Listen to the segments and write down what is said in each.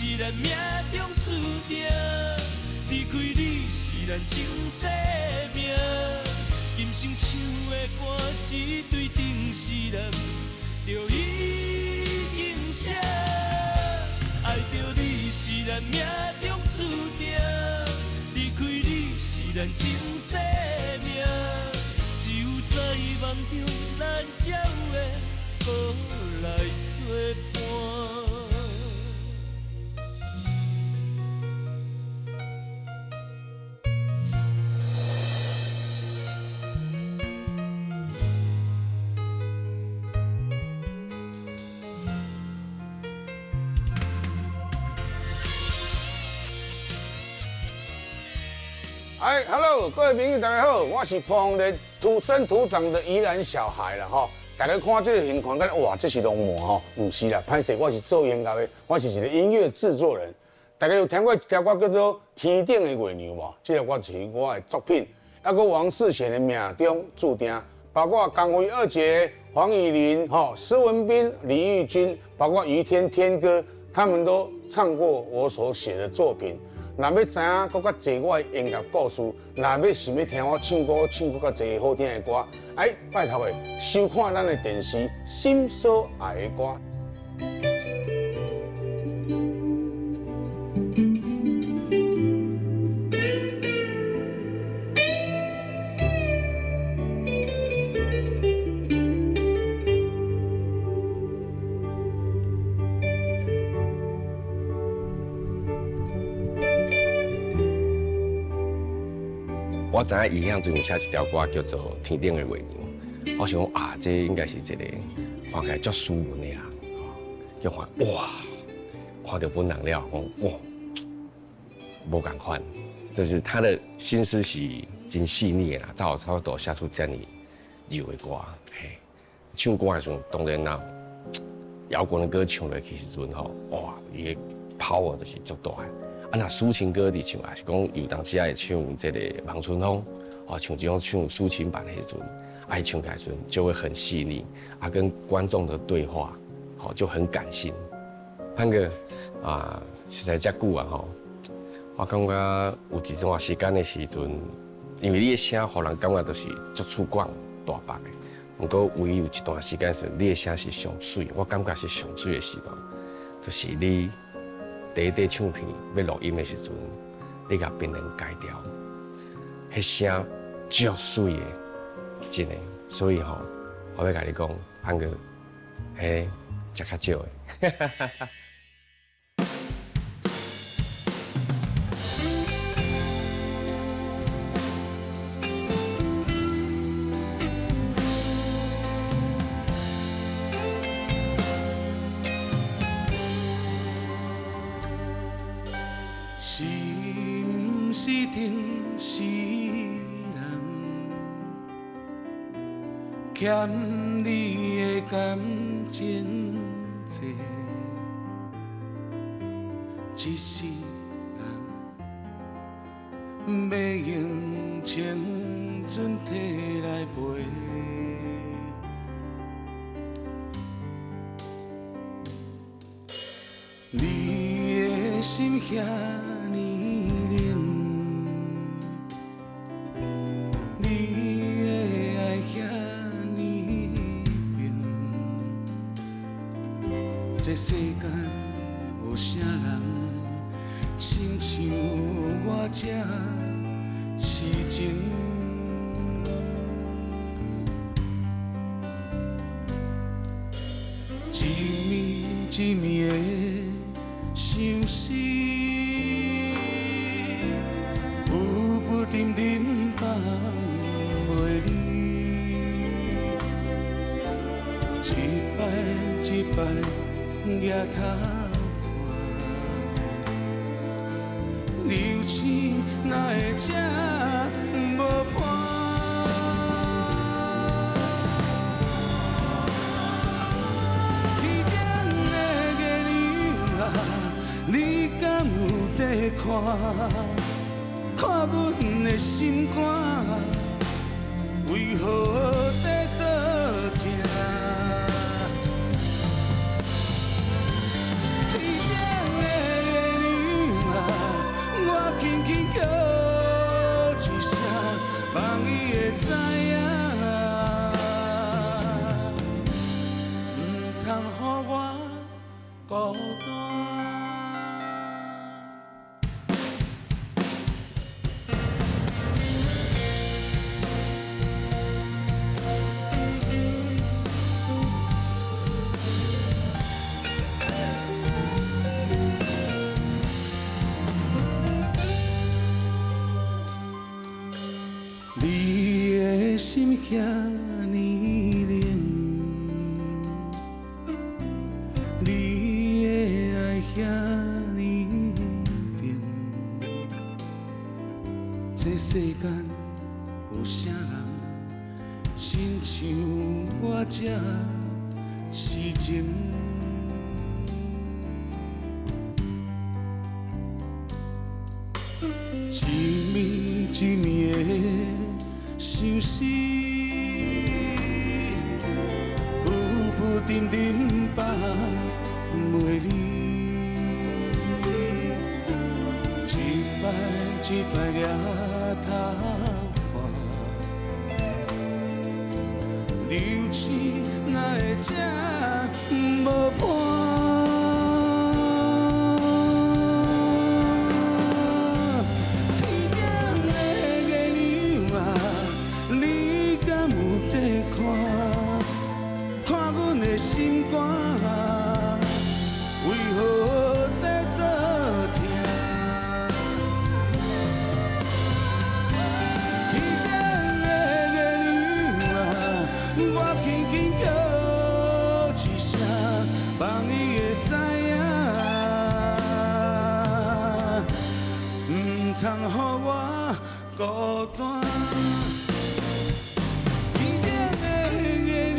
是咱命中注定，离开你是咱前世命。今生唱的歌是对顶世人，就已经写。爱著你是咱命中注定，离开你是咱前世命。只有在梦中，咱才有会阁来作伴。哎，Hello，各位朋友，大家好，我是澎湖土生土长的宜兰小孩啦，吼。大家看这个形款，感觉哇，这是龙魔吼？毋是啦，歹势，我是做音乐的，我是一个音乐制作人。大家有听过一条歌叫做《天顶的月亮》无？这条歌是我的作品，犹阁王识贤的命中注定，包括江蕙二姐、黄以玲、吼施文彬、李玉君，包括于天天哥，他们都唱过我所写的作品。若欲知影阁较济我的音乐故事，若欲想欲听我唱歌，唱阁较济好听的歌，哎，拜托的，收看咱的电视《心所爱的歌》。我知影伊向最近写一条歌叫做《天顶的月亮》，我想讲啊，这应该是一个看起来足斯文的人，就看哇，看著本人了，讲哇，无仝款，就是他的心思是真细腻的啦，才有差不多写出遮尔柔的歌。嘿，唱歌的时阵，当然啦，摇滚的歌唱落去时阵吼，哇，伊的 power 就是足大的。啊，若抒情歌伫唱，也是讲有当时仔会唱这个《望春风》，哦，像这种唱抒情版的时阵，啊，伊唱起来时阵就会很细腻，啊，跟观众的对话，吼，就很感性。潘哥啊，实在遮久啊吼，我感觉有一段时间的时阵，因为你的声，予人感觉就是足粗犷大白的。毋过，唯有一段时间时阵，你的声是上媠，我感觉是上媠的时段，就是你第一块唱片欲录音的时阵，你共槟榔戒掉，彼声足媠的，真的。所以吼，我欲共你讲，潘哥，彼食较少的。是毋是顶世人欠你的感情债？一世人欲用青春提来赔。你的心遐尔冷，你的爱遐尔冰，这世间有啥人亲像我这痴情？一暝一暝的相思，浮浮沉沉放袂离，一摆一摆举头看，流星哪会这无伴？天顶的月亮啊，你敢有在看？看阮的心肝，为何在作痛？天顶的月一聲，望伊會知影，毋通予我孤單。你的心遐呢冷，你的愛遐呢冰，這世間有啥人親像我這癡情？一暝一暝的相思，浮浮沉沉放袂离，一摆一摆掠头看，流星哪会这无伴？天顶的月娘啊，你敢有在看？看阮的心肝，为何在作疼？天顶的月娘啊，我轻轻叫一声，望伊会知影，毋通予我孤單。天頂的月娘，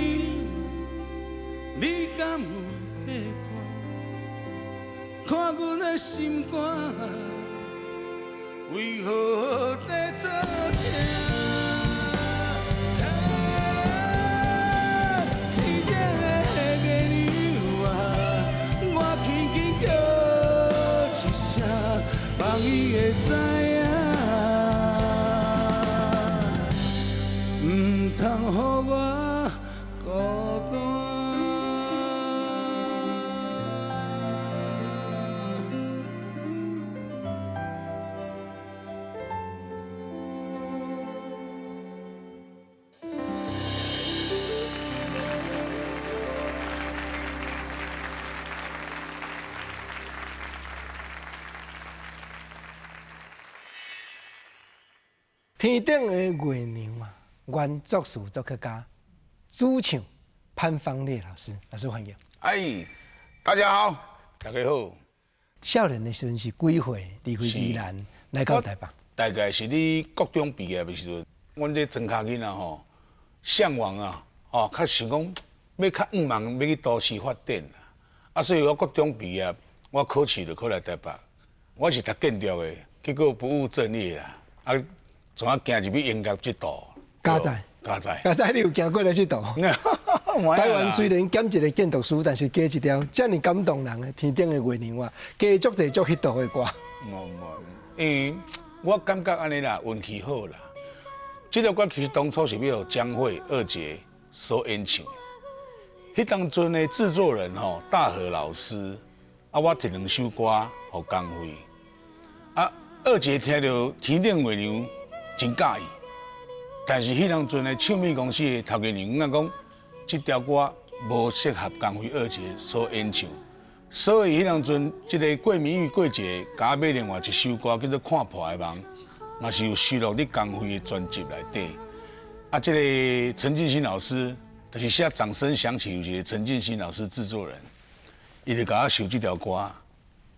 你敢有在看？看阮的心肝，為何在作疼？天頂的月娘啊，我輕輕叫一聲，望伊會知影，毋通予我孤單。天頂的月娘啊，原作詞作曲家，主唱潘芳烈老師，老師歡迎。哎，大家好，大家好。少年的時陣是幾歲離開宜蘭來到台北？大概是你國中畢業的時陣，阮這莊跤囡仔吼，嚮往啊，吼，較想講欲較向望欲去都市發展啊，所以我國中畢業，我考試就考來台北。我是讀建築的，結果不務正業啦，啊，從啊行入去音樂這道。佳哉，佳哉，佳哉，你有行過來這道？台灣雖然減一個建築師，但是加一條遮爾感動人的天頂的月娘啊，加足濟足彼道的歌。無無，因為我感覺按呢啦，運氣好啦。這條歌其實當初是欲予江蕙二姐所演唱的。彼當陣的製作人吼，大和老師，啊，我提兩首歌予江蕙。啊，二姐聽著天頂月娘真佮意，但是彼當陣的唱片公司的頭家娘講，這條歌無適合江蕙二姐所演唱，所以彼當陣這個郭明玉郭姐共我買另外一首歌叫做《看破的夢》，嘛是有收錄佇江蕙的專輯內底。啊，這個陳進興老師，就是寫《掌聲響起》有一個陳進興老師製作人，伊就共我收這條歌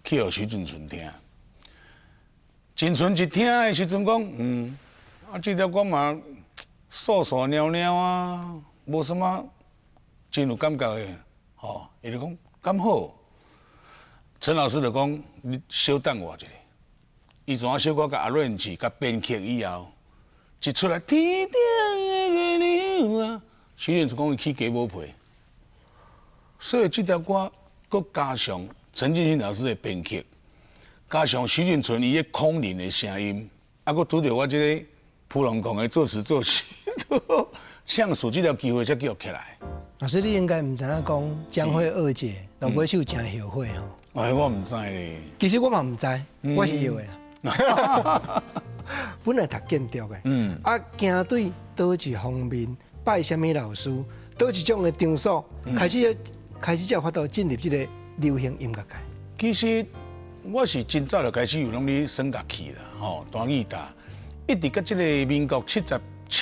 去予徐錦純聽。錦純一聽的時陣講，啊，這條歌嘛素素裊裊啊，無啥物真有感覺的，吼，伊就講敢好。陳老師就講，你小等我一下。伊怎啊小可共 arrange 共編曲以後，一出來天頂的月娘啊，徐錦純講伊起雞母皮。所以這條歌閣加上陳進興老師的編曲，加上許錦純伊彼空靈的聲音，啊，閣拄著我這個普龙讲的作词作曲，唱词这条机会才叫起来。老師，你應該毋知影講江蕙二姐落尾手誠後悔吼。哎，我毋知咧。其實我嘛毋知，我是臆的啦。本來讀建築的，啊，行對佗一方面，拜啥物老師，佗一種的場所，開始才有法度進入這個流行音樂界。其實我是真早就開始有攏咧耍樂器啦，吼，彈吉他，一直到這個民國77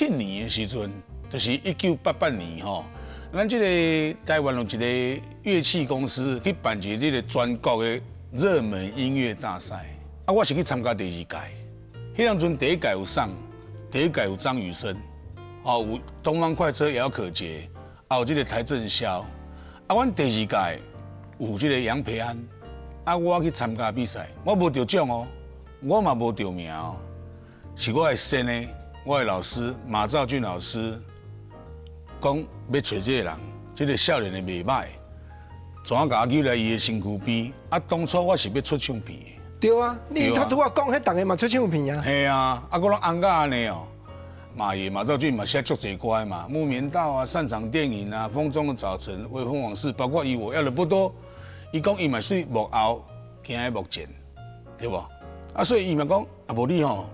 年的時陣，就是1988年吼，咱這個台灣有一個樂器公司去辦一個這個全國的熱門音樂大賽，啊，我是去參加第二屆。彼當陣第一屆有上，第一屆有張雨生，哦，有東方快車姚可杰，啊有這個邰正宵，啊，阮第二屆有這個楊培安，啊，我去參加比賽，我無得獎哦，我嘛無得名哦，是我的先生，我的老師馬兆駿老師講欲揣這個人，這個少年的袂䆀，怎啊共我揪來伊的身軀邊？啊，當初我是欲出唱片的。對啊，你頭拄仔講彼逐个嘛出唱片啊。係啊，啊，閣攏紅甲按呢哦。馬爺馬兆駿嘛寫足濟歌的嘛，《木棉道》啊，《散場電影》啊，《風中的早晨》、《微風往事》，包括伊我要的不多。伊講伊嘛屬幕後行佇幕前，對無？啊，所以伊嘛講，啊無你吼，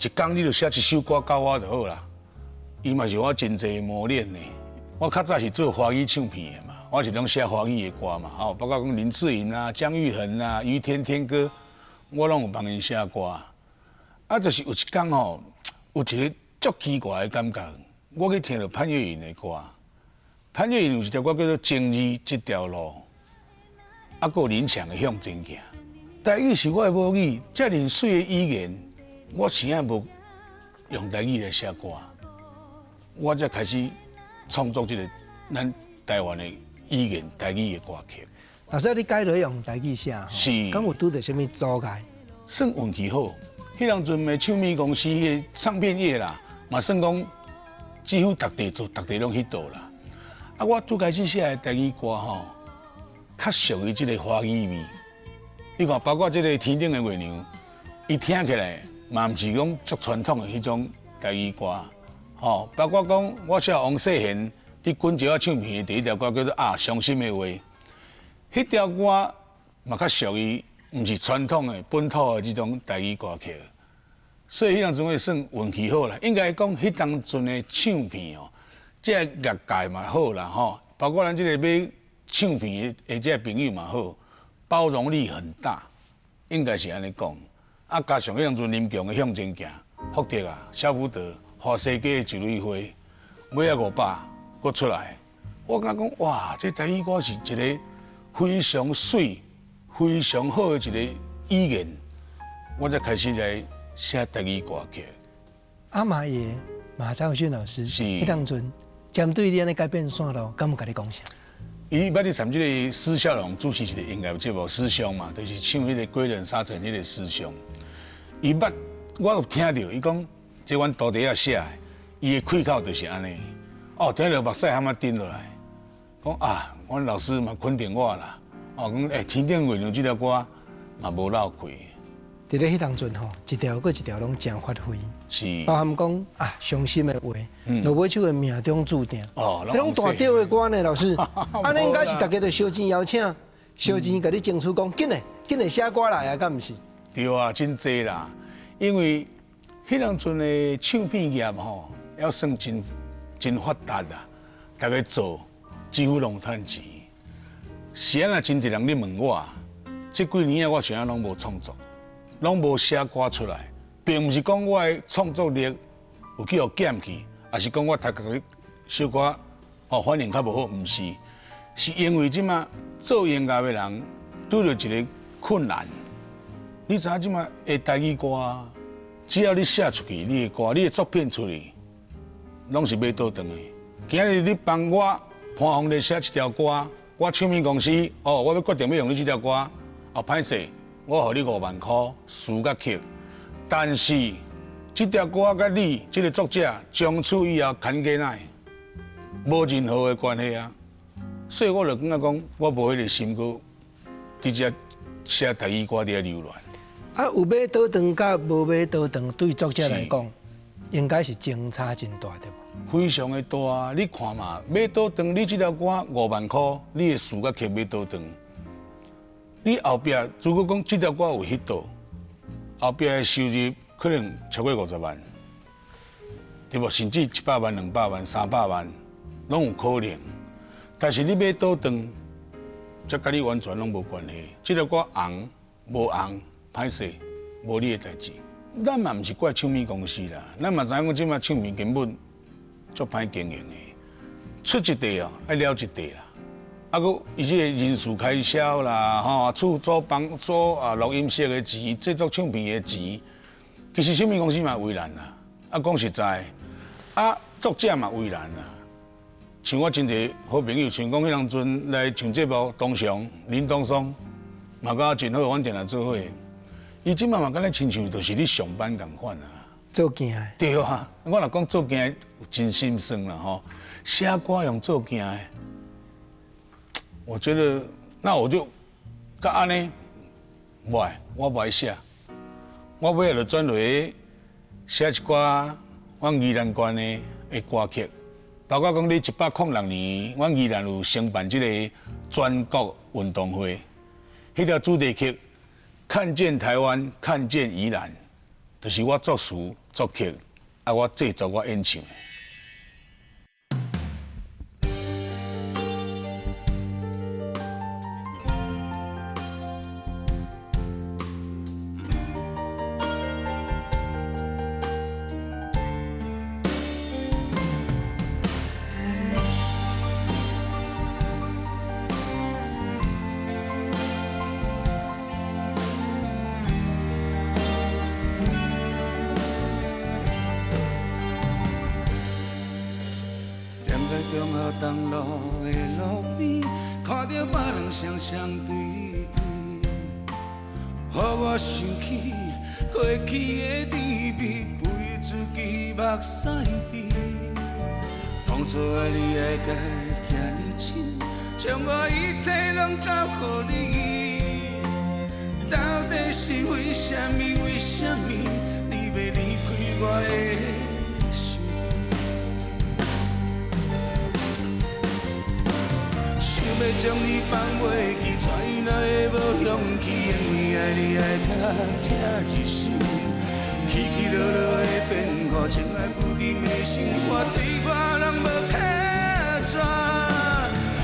一工你就寫一首歌交我就好啦。伊嘛是我真濟磨練呢。我較早是做華語唱片的嘛，我是攏寫華語的歌嘛，吼，包括講林志穎啊、姜育恆啊、于天天哥。我攏有幫𪜶寫歌，啊，就是有一工吼，有一個足奇怪的感覺，我去聽著潘越雲的歌，潘越雲有一條歌叫做《情義這條路》，啊，閣有林強的《向前行》。台語是我的母語，遮爾媠的語言，我啥無用台語來寫歌，我才開始創作這個咱台灣的語言台語的歌曲。老師，你改落用台語寫，是，敢有拄著啥物阻礙？算運氣好，彼當陣的唱片公司的唱片業啦，嘛算講幾乎逐地做，逐地攏彼道啦。啊，我拄開始寫的台語歌吼，較屬於這個華語味。你看，包括這個天頂的月娘，伊聽起來嘛毋是講足傳統的彼種台語歌，吼。包括講我寫王世賢佇滾石仔唱片的第一條歌叫做《啊傷心的話》。彼條歌嘛較屬於毋是傳統的本土的這種台語歌曲，所以彼當陣會算運氣好啦。應該講彼當陣的唱片哦，這個業界嘛好啦吼，包括咱這個買唱片的這個朋友嘛好，包容力很大，應該是按呢講。啊，加上彼當陣林強的向前行，福德啊，蕭福德，華西街的一蕊花，尾仔500閣出來，我感覺講哇，這台語歌是一個非常媠、非常好的一個語言，我才開始來寫台語歌曲。阿馬爺馬兆駿老師，是彼當陣針對你按呢改變線路，敢有共你講啥？伊捌咧參這個施孝榮主持一個音樂節目，師兄嘛，就是唱彼個《歸人沙城》彼個師兄。伊捌我有聽著，伊講這阮徒弟仔寫的，伊的開口就是按呢。哦，聽著目屎含仔滴落來，講啊，阮老師嘛肯定我啦。哦，講欸，天頂月娘這條歌嘛無落氣。佇咧彼當陣吼，一條閣一條攏誠發揮，是包含講啊傷心的話，落尾手的命中注定，哦，彼攏大著的歌呢，老師，按呢應該是大家都燒錢邀請，燒錢共你爭取講，緊來緊來寫歌來啊，敢毋是？對啊，真濟啦，因為彼當陣的唱片業吼，猶算真真發達啦，逐家做幾乎攏有趁錢。是按怎真濟人咧問我，這幾年啊，我啥攏無創作，攏無寫歌出來，並毋是講我的創作力有去予減去，抑是講我讀個小可哦反應較無好，毋是，是因為這馬做音樂的人拄著一個困難。你知影這馬的台語歌，只要你寫出去，你的歌，你的作品出去，攏是買倒轉的。今日你幫我潘鳳麗寫一條歌，我唱片公司哦，我欲決定欲用你這條歌，哦，歹勢，我予你5萬箍，詞佮曲。但是這條歌佮你這個作者從此以後牽家奶，無任何的關係啊。所以我就感覺講，我無彼個心閣直接寫台語歌佇遐流連。啊，有買倒轉佮無買倒轉，對作者來講，應該是相差真大對無？非常的大啊！你看嘛，買倒轉你這條歌5萬塊，你的詞佮曲買倒轉，你後壁如果講這條歌有 hit，後壁的收入可能超過50萬，對無？甚至100萬、200萬、300萬，攏有可能。但是你買倒轉，這佮你完全攏無關係。這條歌紅無紅，歹勢，無你的代誌。咱嘛毋是怪唱片公司啦，咱嘛知影講這擺唱片根本足歹經營的，出一塊哦，愛了一塊啦。啊，閣伊這個人事開銷啦，吼，厝租房租啊，錄音室的錢，製作唱片的錢，其實唱片公司嘛為難啦。啊，講實在，啊，作者嘛為難啦。像我真濟好朋友，像講彼當陣來上節目，東雄林東松，嘛佮我真好，阮定定做伙。伊這擺嘛敢若親像就是咧上班仝款啊。做囝的。對啊，我若講做囝真心酸啦吼，寫歌用做囝的，我覺得那我就佮按呢，無愛，我無愛寫，我尾仔就轉落去寫一寡阮宜蘭縣的歌曲，包括講佇106年，阮宜蘭有承辦這個全國運動會，彼條主題曲。看見台灣，看見宜蘭，就是我作詞作曲，啊，我製作我演唱。东路的路边，看著別人雙雙對對，予我想起過去的甜蜜，不由自己目屎滴。當初愛你愛甲遐爾深，將我一切攏交予你，到底是為啥物？為啥物你欲離開我的？想欲將你放袂記，怎奈會無勇氣？因為愛你愛甲疼入心，起起落落的變化，情愛不停的生活，對我攏無卡紙。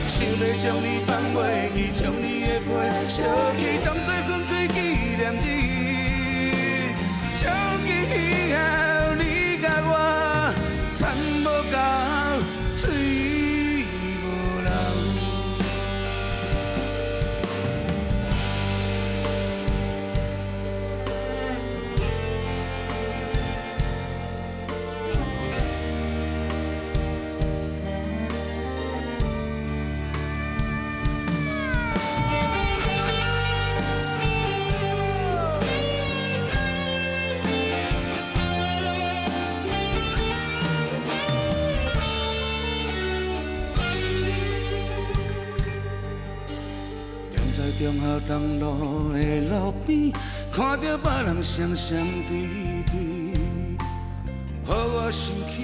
想欲將你放袂記，將你的皮燒去，當作分開紀念日。從今以後，你佮我田無夠，水無流。中孝東路的路邊，看著別人雙雙對對，予我想起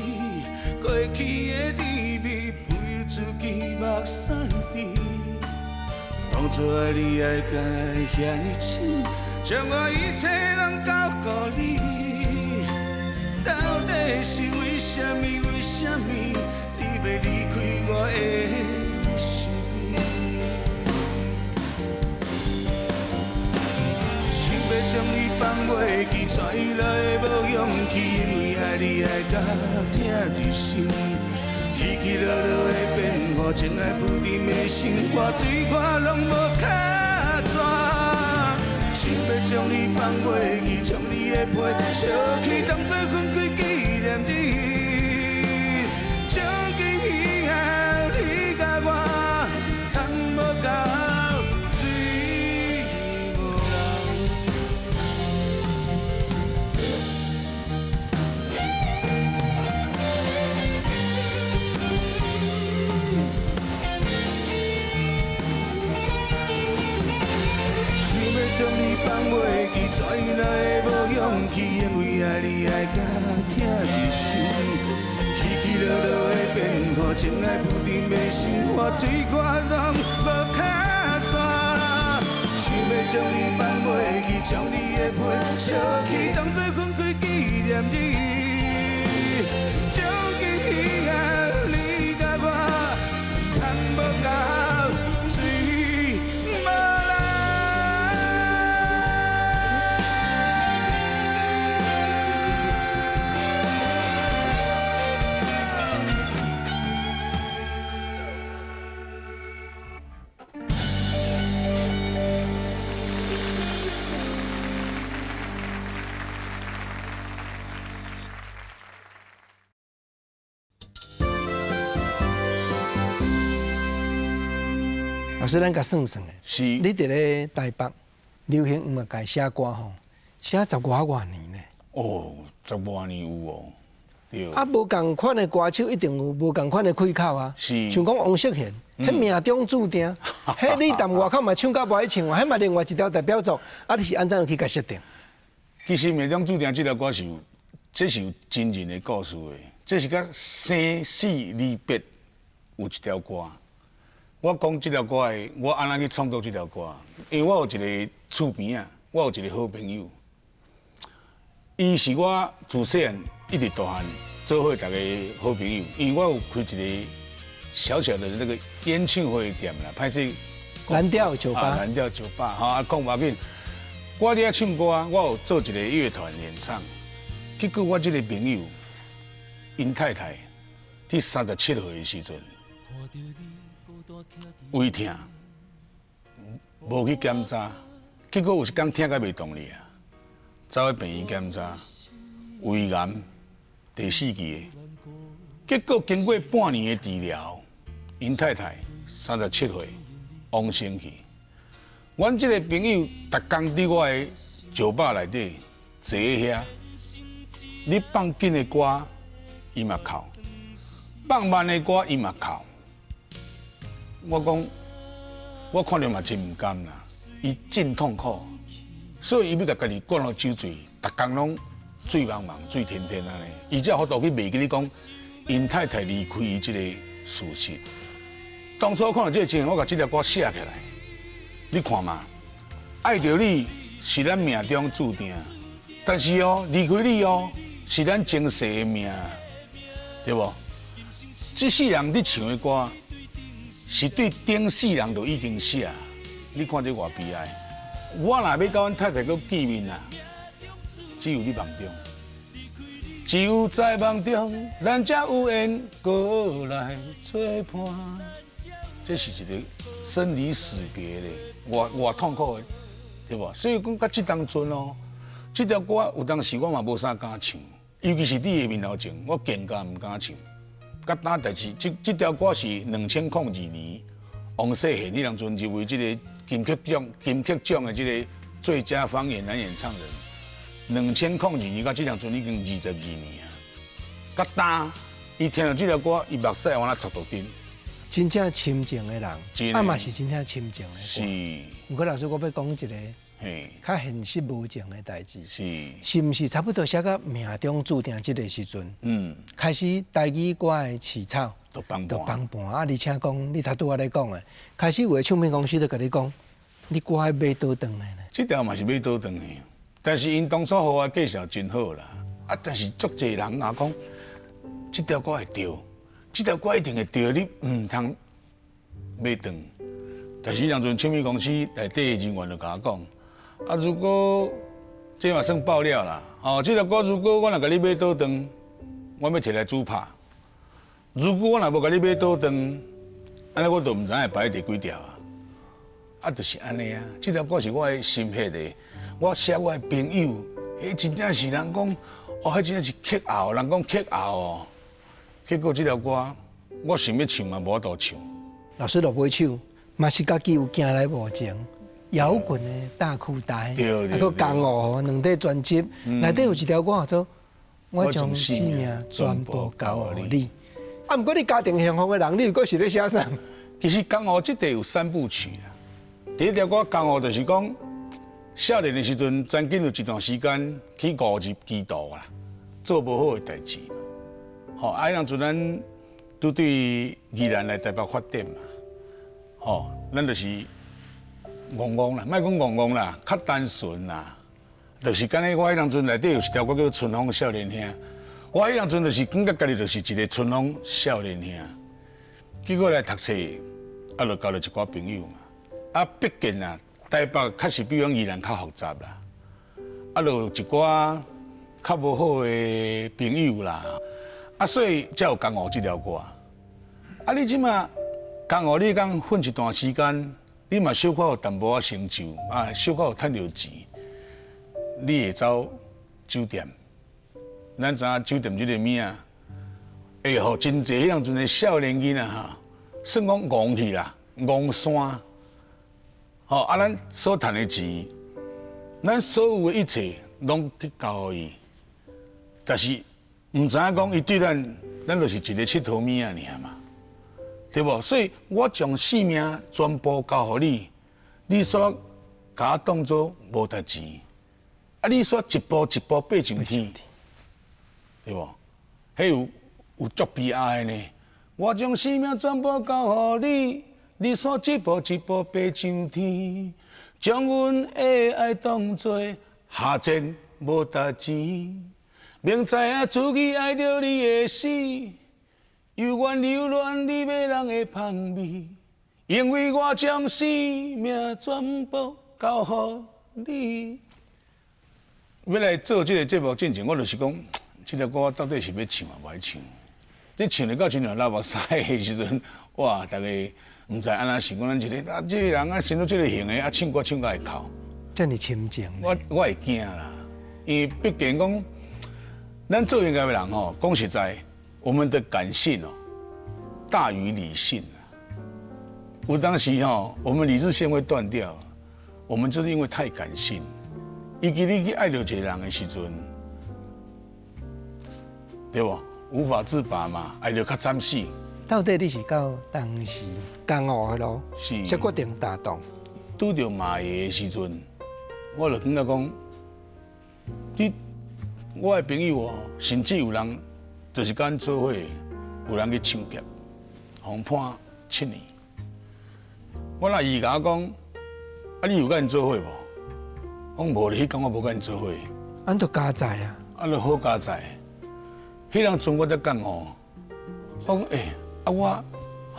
過去的甜蜜，不由自己目屎滴。當初愛你愛甲遐爾深，將我一切攏交予你，到底是為啥物？為啥物你欲離開我的身邊？想欲將你放袂記，怎奈會無勇氣？因為愛你愛甲疼入心，起起落落的變化，情愛不停的生活，對我攏無卡紙。想欲將你放袂記，將你的皮燒去，當作分開紀念日。從今以後，你佮我田無夠，水無流。想欲將你放袂記，怎奈會無勇氣？因為愛你愛甲疼疼入心。起起落落的变化，情爱浮沉的生活，水歌拢无卡纸。想欲将你放袂记，将你的皮烧去，当作分开纪念日。从今以后，你佮我参无到水无力。老师，咱共算算的，是。你佇咧台北流行音樂界寫歌吼，寫十外外年呢。哦，十外年有哦，對。啊，無仝款的歌手一定有無仝款的開口啊。是。像講王適賢，彼命中注定，彼你踮外口嘛唱甲無愛唱啊，彼嘛另外一條代表作，啊，你是按怎樣去共設定？其實命中注定這條歌是有，這是有真人的故事的，這是佮生死離別有一條歌。我講這條歌的，我按怎去創作這條歌？因為我有一個厝邊仔，我有一個好朋友，伊是我自細漢一直大漢做伙逐个好朋友。因為我有開一個小小的那個演唱會店啦，歹勢。藍調酒吧。藍調酒吧，吼啊，講無要緊。我佇遐唱歌，我有做一個樂團演唱。結果我這個朋友，𪜶太太佇37歲的時陣，胃疼，無去檢查，結果有一工疼甲袂動哩啊，走去病院檢查，胃癌第四期的，結果經過半年的治療，𪜶太太37歲往生去。阮這個朋友逐工佇我的酒吧內底坐遐，你放緊的歌，伊嘛哭；放慢的歌，伊嘛哭。我講，我看著嘛真毋甘啦，伊真痛苦，所以伊欲共家己灌予酒醉，逐工攏醉茫茫、醉天天按呢。伊才有法度去袂記你講，𪜶太太離開伊這個事實。當初我看著這個情形，我共這條歌寫起來，你看嘛，愛著你是咱命中注定，但是哦，離開你哦，是咱前世的命，對無？這世人佇唱的歌。是對頂世人就已經寫，你看這偌悲哀。我若欲佮阮太太閣見面啊，只有佇夢中，只有在夢中，咱才有緣閣來做伴。這是一個生離死別的，偌偌痛苦的，對無？所以講到這當陣哦，這條歌有當時我嘛無啥敢唱，尤其是佇伊面頭前，我更加毋敢唱。佮當代誌，這這條歌是2002年王世賢彼當陣入圍這個金曲獎金曲獎的這個最佳方言男演唱人。2002年到這當陣已經22年啊。佮當伊聽著這條歌，伊目屎往那插到頂。真正深情的人，啊嘛是真正深情的歌。是。毋過老師，我欲講一個較現實無情的代誌。是。是毋是差不多寫到命中注定這個時陣？開始台語歌的市場都崩盤，崩盤啊！而且講，你頭拄仔咧講的，開始有的唱片公司就共你講，你歌愛買倒轉來呢。這條嘛是買倒轉來，但是𪜶當初予我介紹真好啦。啊，但是足濟人若講，這條歌會對，這條歌一定會對，你毋通買轉。但是彼當陣唱片公司內底的人員就共我講，啊，如果這嘛算爆料啦，哦，這條歌如果我若共你買倒轉，我欲提來主拍。如果我若無共你買倒轉，按呢我就毋知影會排第幾條啊。啊，就是按呢啊。這條歌是我的心血的，我寫我的朋友，彼真正是人講，哦，彼真正是曲後，人講曲後哦。結果這條歌，我想欲唱嘛，無法度唱。老師落尾手嘛是家己有行來無情，搖滾的大褲帶，啊，閣江湖兩塊專輯，內底有一條歌叫做《我將生命全部交予你》。啊，毋過你家庭幸福的人，你又閣是咧寫啥？其實江湖這塊有三部曲啦。第一條歌江湖就是講少年的時陣，曾經有一段時間去誤入歧途啦。做無好的代誌嘛。吼，啊，彼當陣咱拄對宜蘭來台北發展嘛，吼，咱就是戇戇啦，莫講戇戇啦，較單純啦，就是敢若我彼當陣內底有一條歌叫做《春風少年兄》，我彼當陣就是感覺家己就是一個春風少年兄，結果來讀冊，啊，就交著一寡朋友嘛，啊，畢竟啊，台北確實比阮宜蘭較複雜啦，啊，就有一寡較無好的朋友啦，啊，所以才有江湖這條歌。啊，你這馬江湖，你講混一段時間，你嘛小可有淡薄仔成就，啊，小可有趁著錢，你會走酒店。咱知影酒店這個名，會予真濟彼當陣的少年囡仔哈，算講戇去啦，戇山。吼，啊，咱所趁的錢，咱所有的一切攏去交予伊，但是毋知影講伊對咱，咱就是一个𨑨迌物仔爾嘛，對無？所以我將性命全部交予你，你煞共我當做無值錢，啊，你煞一步一步爬上天，對無？彼有足悲哀的呢。我將性命全部交予你，你煞一步一步爬上天，將阮的愛當做下賤無值錢。明知影自己愛著你會死，猶原留戀你迷人的香味，因為我將生命全部交予你。欲來做這个節目進前，我就是講，這條歌我到底是欲唱抑無愛唱？這唱得到親像流目屎的時陣，哇！大家毋知按怎想，講咱一个啊，這个人啊，生做這个型的啊，唱歌唱甲會哭，遮爾深情。我會驚啦，因為畢竟講，咱做音樂的人吼，講實在，我們的感性哦，大於理性。有當時吼，我們理智線會斷掉，我們就是因為太感性。尤其你去愛著一個人的時陣，對無？無法自拔嘛，愛著較慘死。到底你是到當時江湖彼路，才決定打動？拄著馬爺的時陣，我就感覺講，你我的朋友哦，甚至有人就是佮阮做伙，有人去搶劫，予判7年。我若伊共我講，啊，你有佮𪜶做伙無？講無咧，彼工我無佮𪜶做伙。按就佳哉啊！啊，就好佳哉。彼當陣我才覺悟，我講欸，啊我，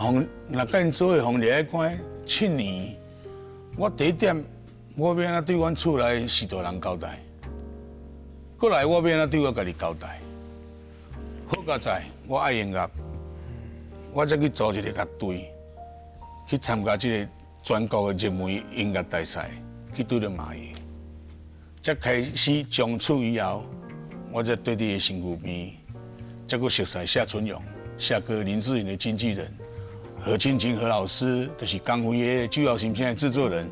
予若佮𪜶做伙，予掠來關7年，我第一點，我欲按怎對阮厝內序大人交代？過來我欲按怎對我家己交代？好佳哉，我愛音樂，我才去組一个樂隊，去參加這个全國的熱門音樂大賽，去拄著馬爺。才開始從此以後，我才綴佇伊身軀邊，才閣熟似謝春勇、謝哥林志穎的經紀人，何清琴何老師，就是江蕙的《酒後心聲》的製作人，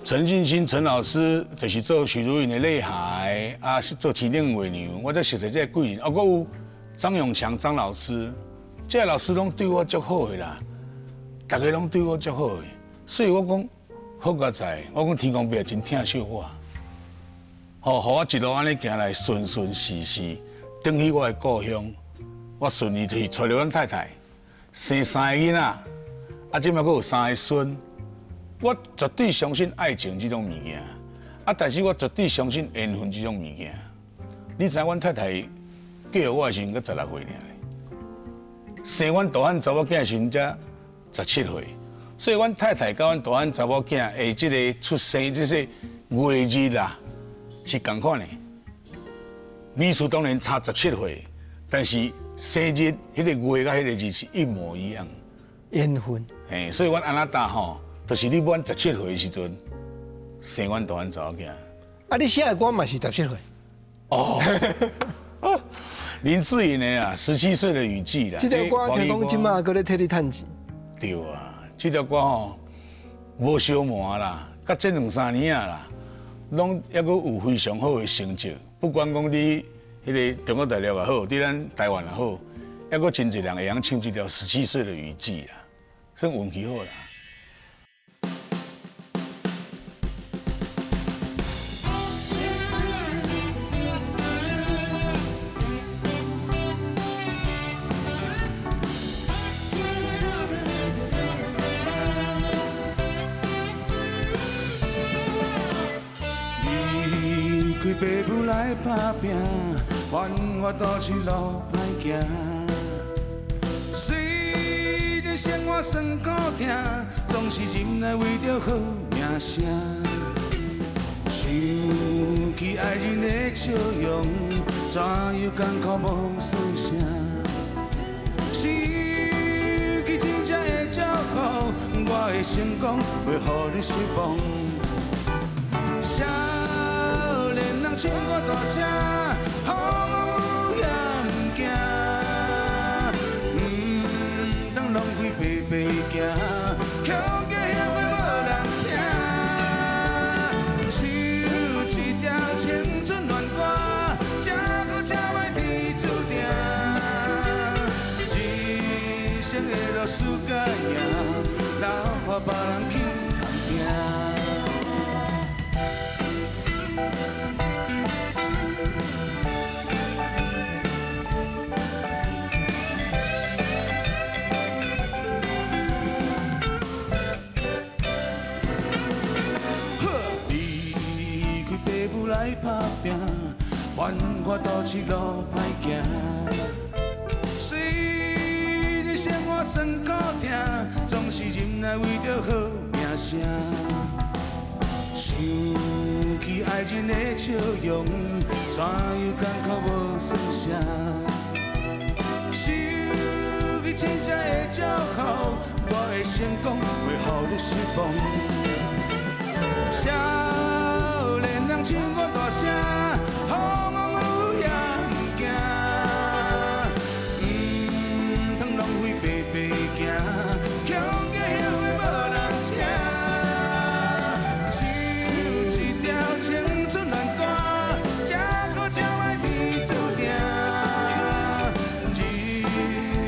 陳進興陳老師，就是做許茹芸的《淚海》，啊，是做《天頂月娘》，我才熟似這个貴人，啊，閣有張永強張老師，這个老師攏對我足好的啦，逐个攏對我足好的，所以我講好佳哉，我講天公伯真疼惜我。吼，予我一路按呢行來順順時時，轉去我的故鄉，我順利去娶著阮太太，生3個囡仔，啊，這馬閣有3個孫。我絕對相信愛情這種物件，啊，但是我絕對相信緣分這種物件。你知影阮太太嫁予我的時陣，閣16歲爾咧，生阮大漢查某囝的時陣才17歲，所以阮太太佮阮大漢查某囝的這个出生這些月日啊，是仝款的，年數當然差17歲，但是生日彼个月佮彼个日是一模一樣。緣分。嘿，所以阮阿那達吼，就是你滿17歲的時陣，生阮大漢查某囝。啊，你寫的歌嘛是17歲？哦，林志穎的啊，17歲的雨季啦。這條歌聽講這馬閣咧替你趁錢。對啊，這條歌吼無相瞞啦，佮這兩三年啊啦。攏猶閣有非常好的成績，不管講佇彼个中國大陸也好，佇咱台灣也好，猶閣真濟人會曉唱這條17歲的雨季啦，算運氣好啦。來拍拚，繁華都市路歹行。雖然生活酸苦疼，總是忍耐為著好名聲。想起愛人的笑容，怎樣艱苦無算啥。想起親情的照顧，我的成功袂予你失望。少年人唱歌大聲，風雨也毋驚，毋通浪費白白行，恐驚遐話無人聽。唱一條青春恋歌，這苦這歹天注定。人生的路輸甲贏，留予別人去通拼。離開爸母來拍拚，繁華都市路歹行。雖然生活酸苦疼，總是忍耐為著好名聲。想起愛人的笑容，怎樣艱苦無算啥。想起親情的照顧，我的成功袂予你失望。少年人唱歌大聲，風雨也毋驚，毋通浪費白白行，恐驚遐話無人聽。唱一條青春戀歌，這苦這歹天注定。人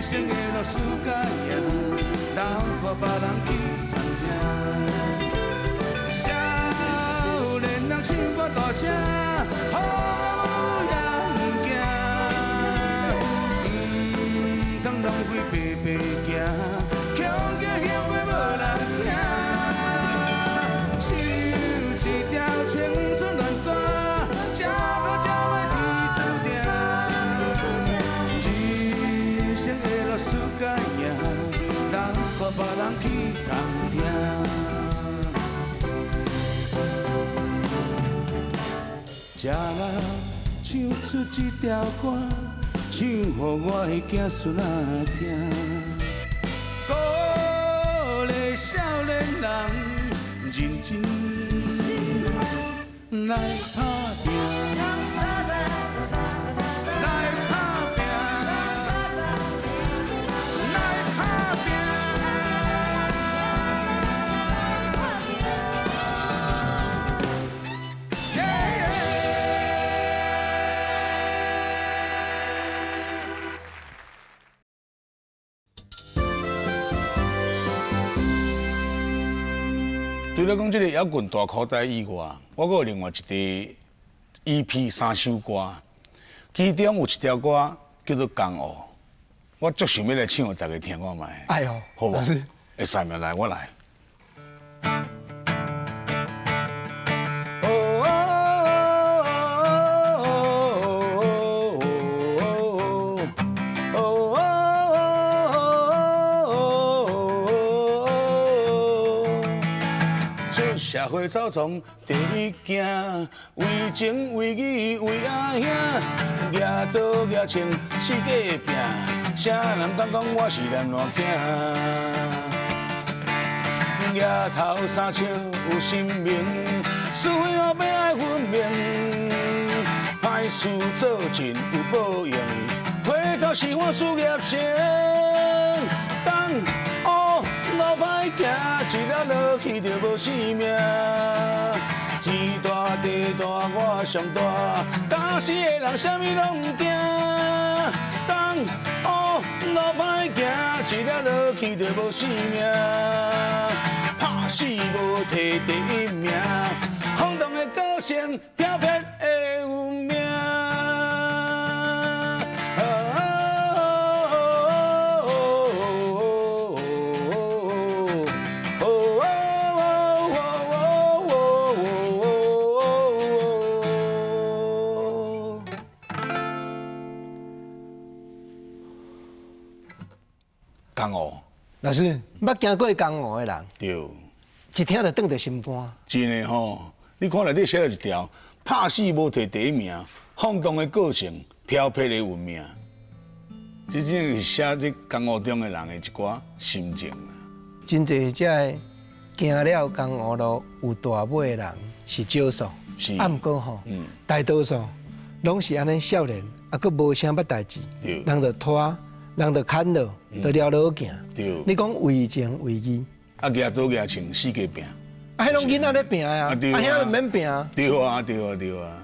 生的路輸甲贏，留予別人去通聽。少年人唱歌大聲，風雨也毋驚，毋通浪費白白行，恐驚遐話無人聽。唱一條青春戀歌，這苦這歹天注定。人生的路輸甲贏，留予別人去通聽。才人唱出這條歌，唱予我的子孫仔聽。鼓勵少年人認真來拍拚，來拍拚，來拍拚。除了講這個搖滾大箍袋以外，我閣有另外一個 EP 三首歌，其中有一條歌叫做《江湖》，我足想欲來唱予大家聽看覓。哎喲，好無？老師會使嗎？來，我來。出社會草叢第一行，為情為義為阿兄，舉刀舉槍四界拚，啥人敢講我是南爛囝？額頭三尺有神明，是非黑白愛分明，歹事做盡有報應，回頭是岸事業成。東烏路歹行，一粒落去就無性命。天大地大我上大，敢死的人啥物攏毋驚。東烏路歹行，一粒落去就無性命。拍死無提第一名，轟動的歌聲飄撇的有名。江湖。老師，捌行過江湖的人，一聽就轉著心肝。真的吼，你看內底寫了一條，拍死無提第一名，放蕩的個性，飄撇的運命，這真是寫這江湖中的人的一寡心情啊。真濟這个行了江湖路有大尾的人是少數，啊，毋過吼，大多數攏是按呢少年，啊，閣無啥捌代誌，人就拖，人就牽落，就了落行。你講為情為義，啊，舉刀舉槍四界拚，啊，彼攏囡仔咧拚啊，啊，遐就免拚啊。對啊，對啊，對啊。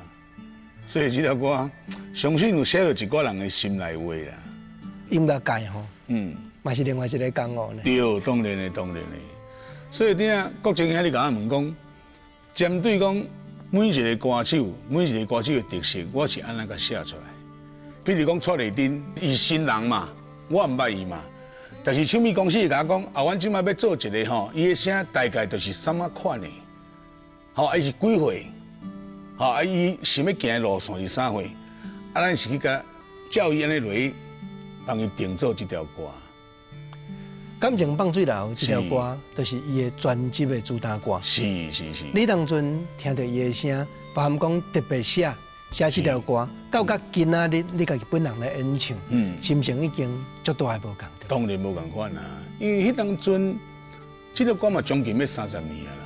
所以這條歌，相信有寫著一寡人的心內話啦。音樂界吼，嘛是另外一個江湖呢。對，當然的，當然的。所以頂國政兄你共我問講，針對講每一個歌手，每一個歌手的特色，我是按怎共寫出來？比如講蔡麗珍，伊是新人嘛，我毋捌伊嘛。但是唱片公司會共我講，啊，阮這擺欲做一個吼，伊的聲大概就是啥物款的，吼，啊，伊是幾歲？吼，啊，伊想欲行的路線是啥貨？啊，咱是去共照伊按呢落去，幫伊定做這條歌。感情放水流這條歌，就是伊的專輯的主打歌。是是是。你當陣聽著伊的聲，包含講特別寫寫這條歌，到甲今仔日你家己本人來演唱，心情已經足大的無仝。當然無仝款啊，因為彼當陣，這個歌嘛將近欲30年啊啦，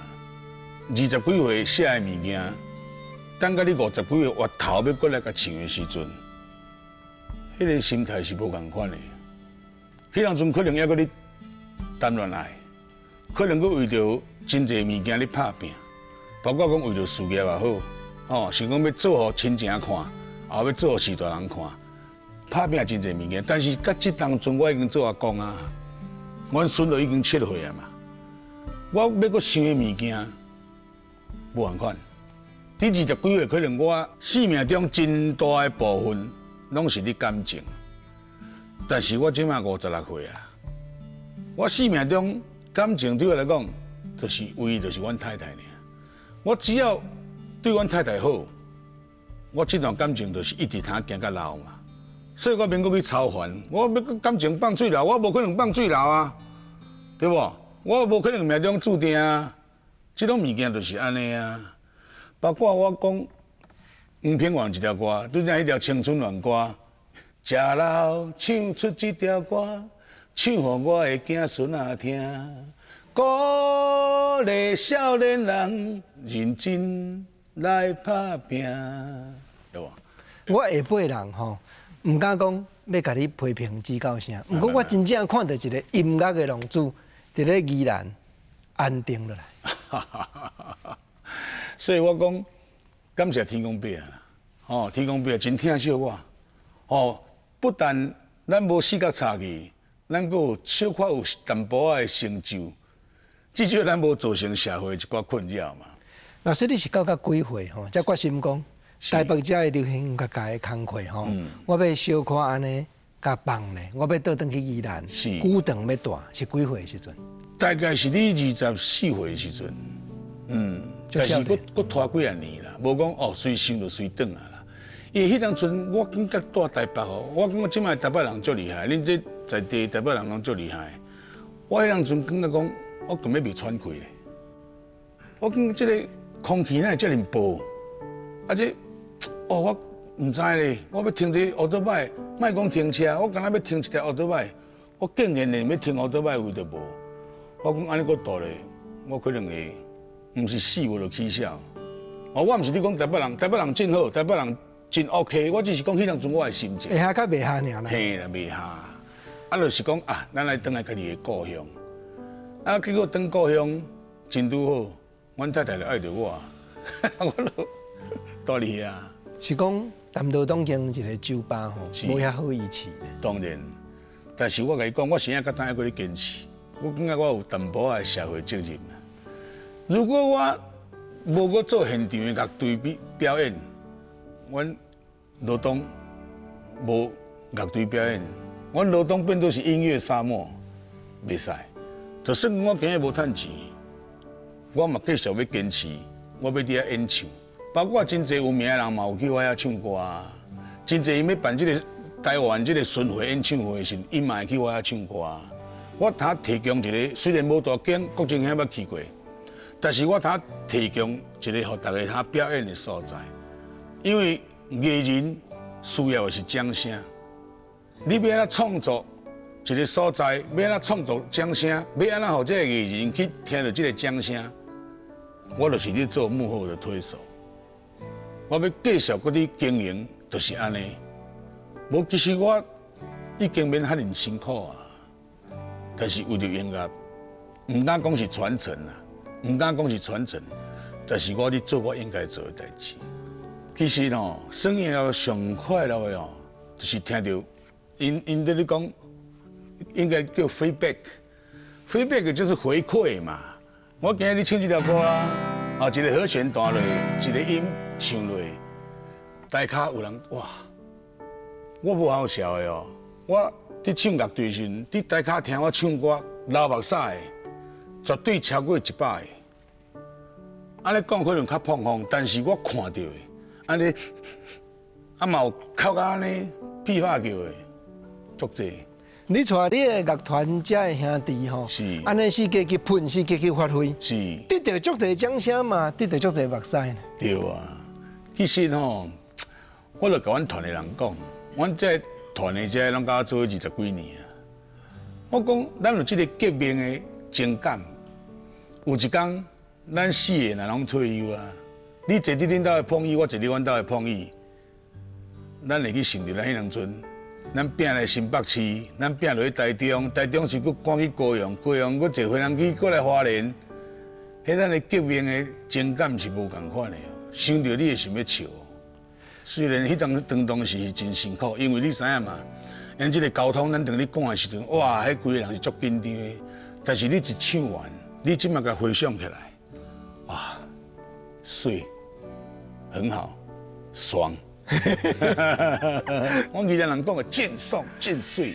二十幾歲寫的物件，等到你五十幾歲越頭欲閣來共唱的時陣，彼個心態是無仝款的。彼當陣可能猶閣咧談戀愛，可能閣為著真濟物件咧拍拚，包括講為著事業也好，吼，想講欲做予親情看，也欲做予序大人看，拍拚真濟物件。但是佮這當陣我已經做阿公啊，阮孫都已經7歲啊嘛，我欲閣想的物件無仝款。佇二十幾歲，可能我生命中真大的部分攏是咧感情，但是我這擺56歲啊，我生命中感情對我來講，就是唯一就是阮太太爾。我只要對阮太太好，我這段感情就是一直通行到老嘛。所以我免閣去操煩，我欲閣感情放水流，我無可能放水流啊，對無？我無可能命中注定啊，這種物件就是按呢啊。包括我講黃品源一條歌，拄才彼條青春戀歌，食老唱出這條歌，唱予我的囝孫仔聽，鼓勵少年人認真來拍拚，對無？我下輩人吼，毋敢講欲共你批評指教啥，毋過我真正看著一個音樂的浪子，佇咧宜蘭安定落來。所以我講感謝天公伯啊，哦，天公伯真疼惜我，哦，不但咱無四角插去，咱閣有小可有淡薄仔的成就，至少咱無造成社會一寡困擾嘛。老師，你是到甲幾歲吼？才決心講台北這个流行音樂界的工課吼，我欲小可按呢共放咧，我欲倒轉去宜蘭，久長欲蹛，是幾歲的時陣？大概是你24歲的時陣，但是閣閣拖幾仔年啦，無講哦隨想就隨轉啊啦。因為彼當陣我感覺蹛台北吼，我感覺這擺台北人足厲害，恁這在地台北人攏足厲害。我彼當陣感覺講，我根本袂喘氣咧。我感覺這个空氣哪會遮爾薄？啊這，哦我毋知咧，我欲停這歐多擺，莫講停車，我敢若欲停一台歐多擺，我竟然連欲停歐多擺位都無。我講按呢閣蹛咧，我可能會。毋是死無就起痟。哦，我毋是咧講台北人，台北人真好，台北人真 OK。我只是講彼當陣我的心情。會下較袂下爾啦。嘿啦，袂下。啊，就是講啊，咱來轉來家己的故鄉。啊，結果轉故鄉真拄好，阮太太就愛著我，我就蹛佇遐。是講淡羅東經一个酒吧吼，無遐好維持。當然，但是我共你講，我現在閣當猶閣咧堅持。我感覺我有淡薄仔的社會責任。如果我無閣做現場的樂隊表表演，阮羅東無樂隊表演，阮羅東變做是音樂沙漠，袂使。就算我今日無趁錢，我嘛繼續欲堅持，我欲佇遐演唱。包括真濟有名的人嘛有去我遐唱歌啊。真濟𪜶欲辦這个台灣這个巡迴演唱會的時，𪜶嘛會去我遐唱歌。我通提供一个，雖然無大間，國政兄捌去過，但是我通提供一個予大家通表演的所在。因為藝人需要的是掌聲，你欲按怎創作一個所在，欲按怎創作掌聲，欲按怎予這個藝人去聽著這個掌聲，我就是咧做幕後的推手。我欲繼續閣咧經營，就是按呢。無，其實我已經免遐爾辛苦啊，但是為著音樂，毋敢講是傳承啊，毋敢講是傳承，但是我咧做我應該做的代誌。其實吼，耍音樂上快樂的哦，就是聽著𪜶𪜶佇咧講，應該叫 feedback，feedback 就是回饋嘛。我今日唱這條歌啊，啊，一個和弦彈落，一個音唱落，台跤有人哇，我無好笑的哦。我佇唱樂隊時陣，佇台跤聽我唱歌流目屎的，絕對超過100個。按呢講可能較膨風，但是我看著的，按呢啊嘛有哭甲按呢屁拍叫的，足濟。你帶你的樂團遮的兄弟吼，按呢四界去噴，四界去發揮，得著足濟掌聲嘛，得著足濟目屎。對啊，其實吼，我就共阮團的人講，阮這團的這攏佮我做20幾年啊。我講，咱有這個革命的情感，有一天咱四个若攏退休啊，你坐佇恁兜的碰椅，我坐佇阮兜的碰椅，咱會去想著咱彼當陣。咱拚來新北市，咱拚落去台中，台中是閣趕去高雄，高雄閣坐飛機閣來花蓮，彼咱的革命的情感是無仝款的，想著你會想欲笑。雖然彼當當時是真辛苦，因為你知影嘛，因這個交通咱當咧趕的時陣，哇，彼規个人是足緊張的。但是你一唱完，你這馬共回想起來，哇，媠，很好，爽。我宜蘭人講的真爽真媠。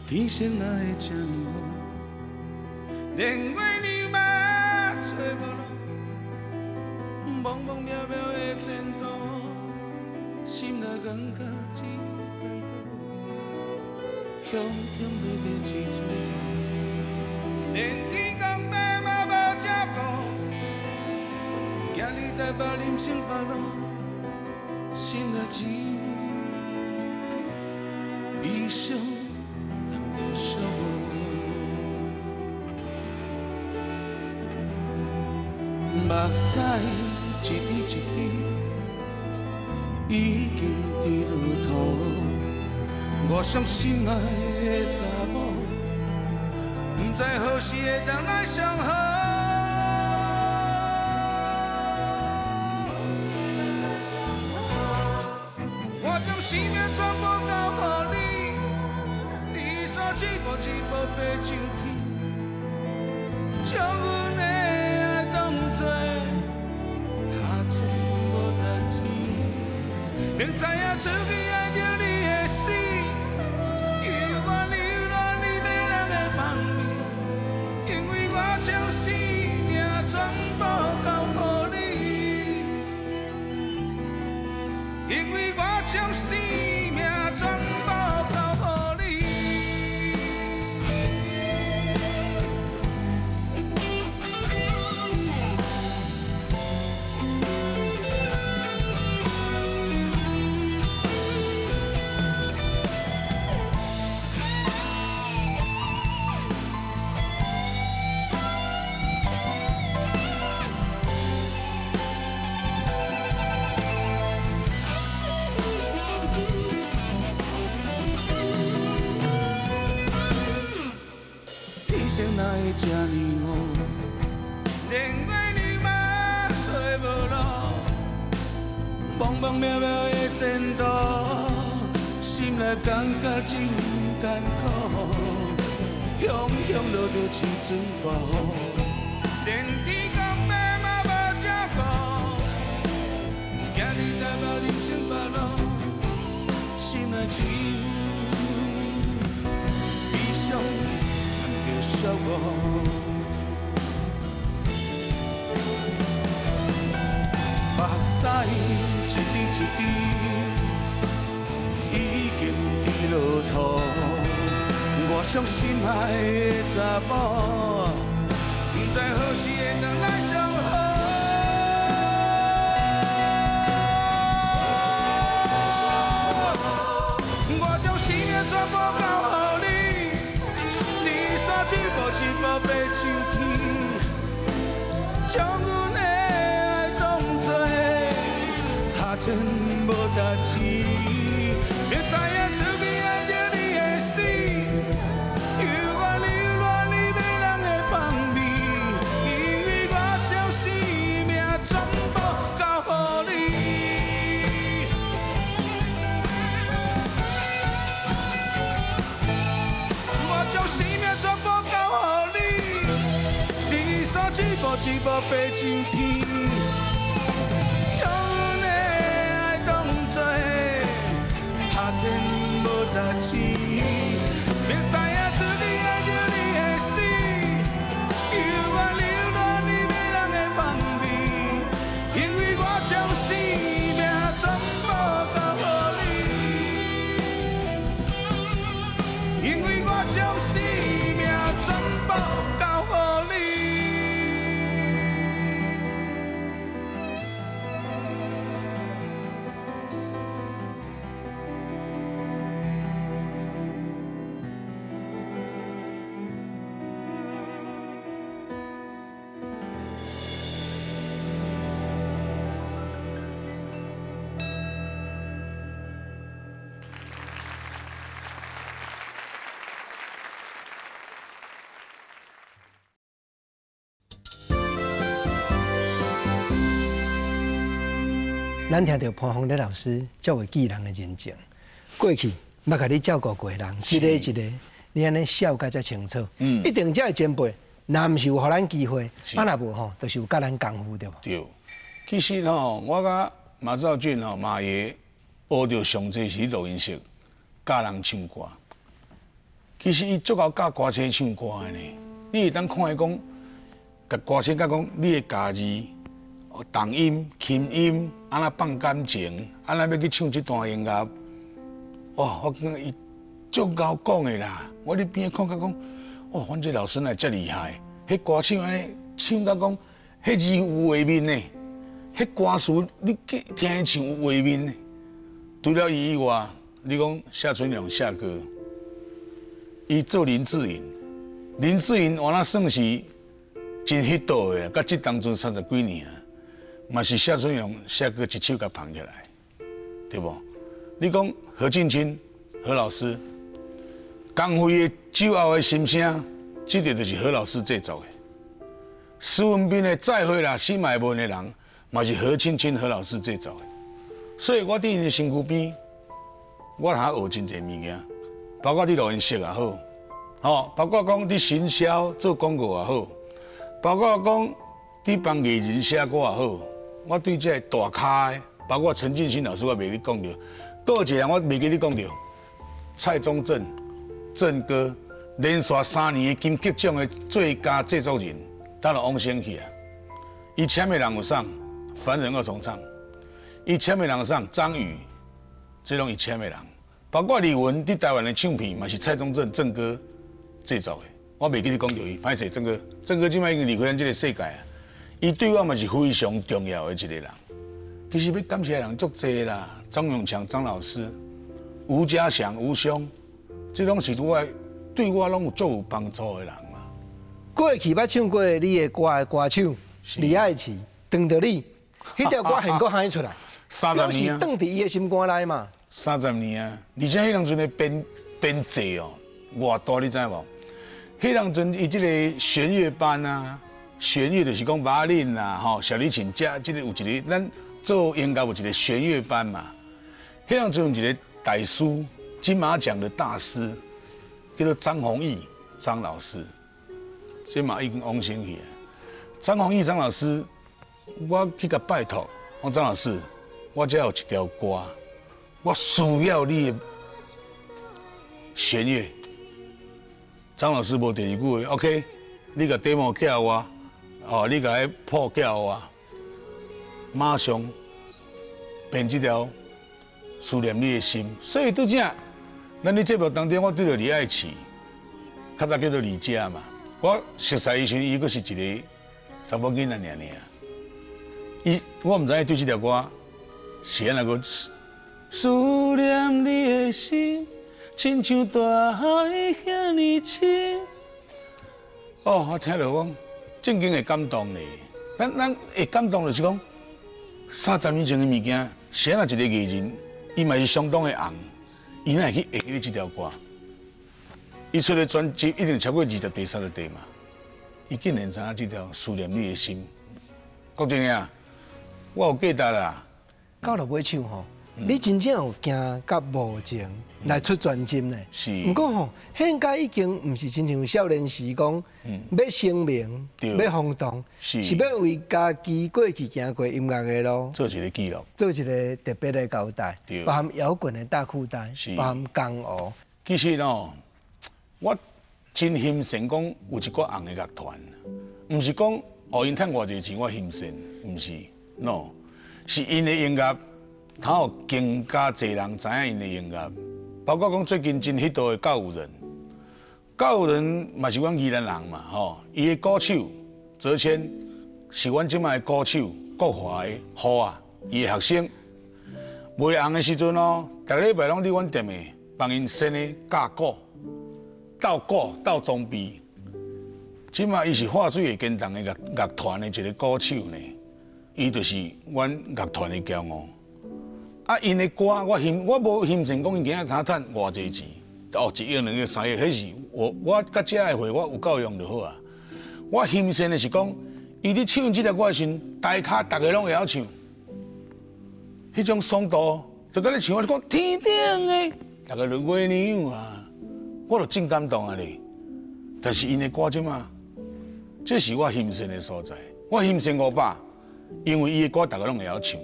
天色哪會這呢烏？連月娘嘛揣無路，茫茫渺渺的前途，心內感覺真艱苦，向天欲地一寸土，連天公伯嘛無照顧，行入台北林森北路，心內只有悲傷。目屎一滴一滴，已經滴落土。我上心愛的查某，不知何時會當來相好。我將生命全部交予你，你煞一步一步飛上天，將阮的愛當作下贱無值錢。明知影出去愛著你會死，猶原留戀你迷人的香味，因為我將生命全部交予你，因為我將生命全部交予你。天色哪會這呢烏？連月娘嘛揣無路，茫茫渺渺的前途，心心內感覺真艱苦，雄雄落著像陣大雨，連天公伯嘛無照顧，行佇台北林森北路，心內只有悲傷含著寂寞。目屎一滴一滴，已經滴落土。我傷心愛的查某，不知何時會轉來相好。我將生命全部交予你，你煞一步一步爬上天，將阮的愛當作下賤無代誌。明知影出去愛著你會死，猶原留戀你迷人的香味，因為我將生命全部交予你。我將生命全部交予你，你煞一步一步爬上天，將阮的愛當作下賤無代誌。明知影出去愛著你會死，猶原留戀你迷人的香味，因為我將生命全部交予你，因為我將生命全部交予你。咱聽著潘鳳蓮老師足會記人的人情，過去捌共你照顧過的人，一個一個，你按呢笑甲遮清楚，一定這个前輩，若毋是有予咱機會，啊若無吼，就是有教咱功夫對無？對，其實吼，我佮馬兆駿吼馬爺學著上濟是錄音室教人唱歌。其實伊足𠢕教歌星唱歌的呢，你會當看伊講，共歌星講講你的咬字。重音、輕音，按怎放感情，按怎欲去唱這段音樂？哦，我感覺伊足𠢕講的啦。我佇邊仔看甲講，哦，阮這老師哪會遮厲害？彼歌手按呢唱甲講，彼字有畫面呢，彼歌詞你聽伊唱有畫面呢。除了伊以外，你講謝春龍謝哥，伊做林志穎，林志穎原來算是真彼道的，到這當陣30幾年啊。嘛是謝春榮謝哥一手共捧起來，對無？你講何慶清何老師，江蕙的酒後的心聲，這個就是何老師製作的。施文彬的再會啦，死嘛會問的人，嘛是何慶清何老師製作的。所以我佇𪜶身軀邊，我通學真濟物件，包括佇錄音室也好，吼，包括講佇行銷做廣告也好，包括講佇幫藝人寫歌也好。我對這個大咖的，包括陳進興老師，我袂記講著。閣有一個人我袂記你講著，蔡宗正，正哥，連續3年的金曲獎的最佳製作人，他就往生去啊。伊簽的人有啥？凡人二重唱，伊簽的人有啥？張宇，這攏伊簽的人。包括李玟佇台灣的唱片嘛是蔡宗正正哥製作的。我袂記你講著伊，歹勢正哥，正哥這擺已經離開咱這個世界啊。伊對我嘛是非常重要的一個人。其實欲感謝的人足濟啦，張永強張老師、吳家祥吳兄，這攏是我對我攏有足有幫助的人嘛。過去捌唱過你的歌的歌手李愛琪，轉著你，彼條歌現閣喊出來，30年啊，轉佇伊的心肝內嘛。30年啊，而且彼當陣的編編制哦，偌大你知無？彼當陣伊這個弦樂班啊。弦樂就是講巴林啦，吼，小提琴這這個有一個，咱做音樂有一個弦樂班嘛。彼當陣有一個大師，金馬獎的大師，叫做張弘毅張老師，這嘛已經往生去。張弘毅張老師，我去共拜託，我張老師，我這有一條歌，我需要你的弦樂。張老師無第二句話，OK，你共 demo 寄予我，哦，你共彼譜寄予我，馬上編這條思念你的心。所以拄才，咱佇節目當中，我對著李愛慈，較早叫做李佳嘛。我熟似伊時，伊閣是一個查某囡仔爾爾。伊我毋知影對這條歌是按怎閣思念你的心，親像大海遐爾深。哦，我聽著講正經會感動咧。咱會感動就是講30年前的物件，是按怎一個藝人，伊嘛是相當的紅，伊哪會去會記得這條歌？伊出的專輯一定超過20塊、30塊嘛。伊竟然知影這條思念你的心。講真的啊，我有價值啦。到落尾唱吼，你真正有行佮無情來出專輯呢？是。毋過吼，現在已經毋是親像少年時講，欲成名，欲轟動，是欲為家己過去行過音樂的路做一個記錄，做一個特別的交代，包含搖滾的大褲帶，包含江湖。其實哦，我真欣羨講有一寡紅的樂團，毋是講哦𪜶趁偌濟錢我欣羨，毋是，no，是𪜶的音樂，通予更加濟人知影𪜶的音樂，包括講最近真彼道的告五人，告五人嘛是阮宜蘭人嘛，吼，伊的鼓手澤謙是阮這擺的鼓手國華的好啊，伊的學生，未紅的時陣哦，逐禮拜攏佇阮店的幫𪜶先的教鼓、鬥鼓、鬥裝備。這擺伊是化水會堅動的樂樂團的一個鼓手呢，伊就是阮樂團的驕傲。啊，𪜶的歌我欣我無欣羨講𪜶今仔通趁偌濟錢，哦，1億、2億、3億，彼是我佮遮的貨我有夠用就好啊。我欣羨的是講，伊佇唱這條歌的時陣，台跤逐个攏會曉唱，彼種爽度，就佮你唱我講天頂的，逐个就月娘啊，我就真感動啊咧。但是𪜶的歌這馬，這是我欣羨的所在。我欣羨伍佰，因為伊的歌逐个攏會曉唱。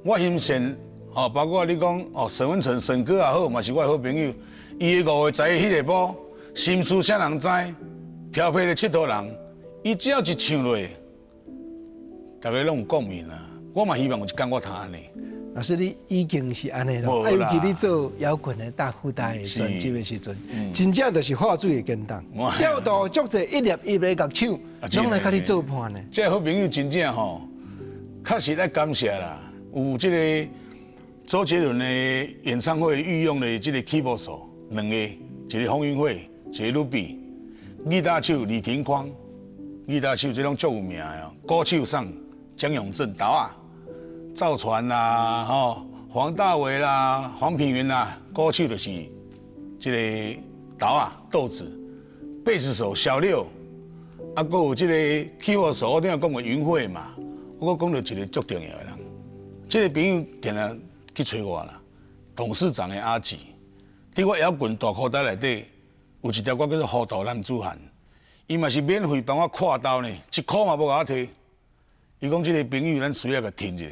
我欣羨。哦，包括你講哦，沈文成沈哥也好，嘛是我的好朋友。伊的五月知彼下晡，心事啥人知？飄飄的𨑨迌人，伊只要一唱落，逐家攏有共鳴啊！我嘛希望有一工我通按呢。老師，你已經是按呢囉，啊，尤其你做搖滾的大褲帶的專輯的時陣，真正就是化水會堅凍，調度足濟一粒一粒樂手，攏來佮你做伴呢。這个好朋友真正吼，確實愛感謝啦，有這个。周杰倫的演唱會御用的這個 keyboard 手，兩個，一個風雲會，一個 Ruby，吉他手李廷匡，吉他手這攏足有名的哦。鼓手上江永正、豆仔、趙傳啦，吼，黃大煒啦，黃品源啦，鼓手就是這個豆仔豆子，貝斯手小六，啊，閣有這個 keyboard 手，我頂下講過雲慧嘛，我閣講著一個足重要的人，這個朋友定定去揣我啦，董事長的阿吉，佇我搖滾大褲帶內底有一條歌叫做《糊塗男子漢》，伊嘛是免費幫我跨刀呢，一箍嘛無共我提。伊講這個朋友咱需要共聽一下，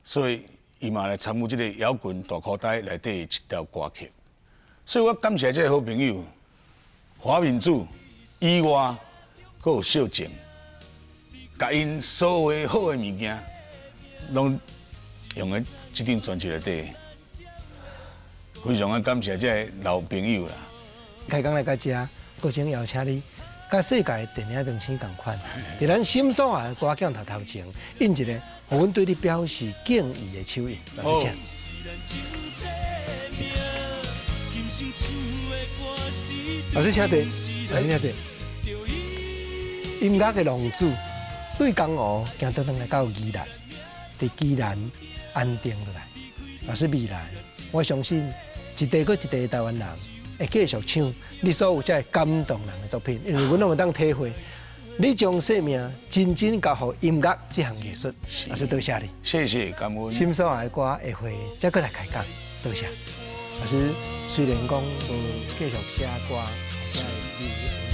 所以伊嘛來參與這個搖滾大褲帶內底一條歌曲。所以我感謝這個好朋友華敏柱以外，閣有秀靜，共𪜶所有好的物件，攏用佇這張專輯內底，非常的感謝這个老朋友啦。開講來到這，閣想邀請你，佮世界的電影明星仝款，佇咱心所愛的歌鏡頭頭前，印一個，予阮對你表示敬意的手印。老師請。老師請坐，老師請坐。音樂的浪子對江湖行倒轉來到宜蘭，佇宜蘭安定落來。老師未來，我相信一代閣一代的台灣人會繼續唱你所有這个感動人的作品，因為阮攏會當體會，你將生命真正交予音樂這項藝術。老師多謝你，謝謝感恩。心所愛的歌下回再閣來開講，多謝。老師雖然講無繼續寫歌，或者會